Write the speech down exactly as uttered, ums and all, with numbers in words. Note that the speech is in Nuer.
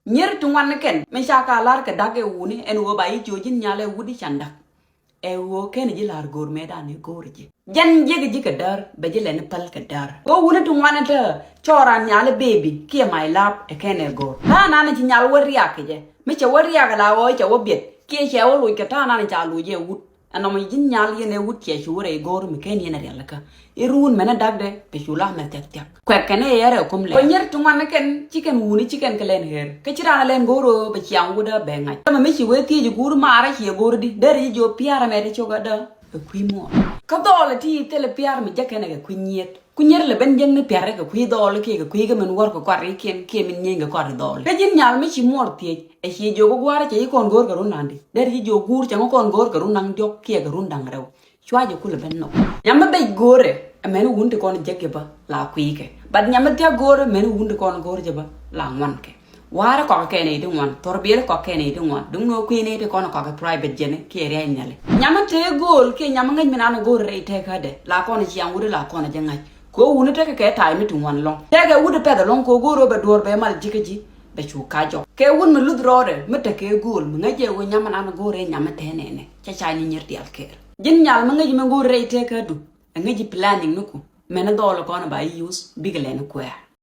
Nyier ti ŋuan ni kɛn mi ca ka lar kɛ da̱k ɛ wuni ɛn ɣöö ba yi jiö ji̱n nyal ɛ wut i̱ can da̱k. Ɛ ɣöö kɛn ji̱ la̱r go̱o̱r mëëdan i̱ go̱o̱r ji̱. Jɛn jiäk ji̱ kɛ däär bɛ ji̱ lɛn i̱ päl kɛ däär. Ɣöö wuni ti ŋuan ɛ tääk cɔɔran nyal i̱ baby kiɛ my love ɛ kɛn ɛ go̱o̱r. Ta̱a̱ nan ci nyal wä riak kɛ jɛ mi cɛ wä riak ɛ la ɣɔɔ cɛ wä biɛt kiɛ cɛ wä loc kɛ ta̱a̱ nan ca loc ɛ wut. Ɛnɔmɔ ji̱n nyal yɛn ɛ wut ciɛ cu rɛy go̱o̱r mi ken yɛn ɛ rialikä. I̱ ruun mɛn ɛ dakdɛ bɛ cu la mɛ thia̱k thia̱k. Kuɛk kɛn ɛ yɛr ɛ kum lɛ. Kɔ nyier ti ŋuan ni kɛn ci kɛn wuni ci kɛn kɛ lɛn ɣer. Kä ci raan ɛ lɛn go̱o̱r ɣöö bɛ ciaŋ wut ɛ bɛ ŋa̱c. Ɛmɛ mi ci wee thiec go̱o̱r maarä ciɛ go̱o̱r di. Derɛ ci jiö pia̱a̱r ɛmɛ ti cok ɛ dä. Ɛ kui̱ muɔɔr. Kä dhɔɔl ɛ ti thilɛ pia̱a̱r mi jäk kɛn ɛ kɛ kui̱ nyiet. Ku nyier lɛ ben jiäkni pia̱rɛ kɛ kui̱ dhɔɔl kiɛ kɛ kui̱ kɛ min wäär kɛ kɔat rikiɛn kiɛ min nyieeny kɛ kɔat ri dhɔɔl. Kä ji̱n nyal mi ci muɔr thiec ɛ ci jiök gua̱a̱r cɛ ci kɔn go̱o̱r kɛ run naŋ di. Derɛ ci jiök guur cɛ ŋä kɔn go̱o̱r kɛ run naŋ diɔ̱k kiɛ kɛ run da̱ŋ rɛw. Cua jɛ kulɛ ben nhɔk. Nyam mi bec go̱o̱rɛ ɛ mɛn wun ti kɔn jek jɛ bä la kui̱ kɛ. But nyam mi thia̱k go̱o̱rɛ mɛn wun ti kɔn go̱o̱r jɛ bä la ŋuan kɛ. Wa̱a̱rä kɔk kɛn i̱ ti ŋuan, thɔr biɛl kɔk kɛn i̱ ti ŋuan, duŋ ni wä kui̱n i̱ ti kɔn kɔk i̱ private jɛn kiɛ riac nhiali. Nyam i̱ tëë go̱o̱l kiɛ nyam i̱ ŋäc min an i̱ go̱o̱l rɛy tëë kädɛ la kɔn i̱ ciaŋ wut i̱ la kɔn i̱ jɛ ŋa̱c. Kɛ wä wuni tekɛ kɛ ta̱a̱ mi ti ŋuan lɔ̱ŋ tekɛ wut i̱ pɛth ɛlɔ̱ŋ kɛ wä go̱o̱r wä bɛ duɔ̱ɔ̱r bɛ mal ji̱kä ji̱ bɛ cu ka jɔk. Kɛ wut mi luth rɔɔdɛ mi tekɛ go̱o̱l mi ŋäc jɛ wä nyam min an i̱ go̱o̱r rɛy nyam i̱ tëë nɛnɛ cɛ ca nyi nyier diaal kɛɛr. Ji̱n nyal mi ŋäc mi go̱o̱r rɛy tëë kädu ɛ ŋäc ji̱ planning ni ku mɛn i̱ dhɔɔl i̱ kɔn i̱ ba i̱ use bikɛ lɛn i̱ kuɛɛr.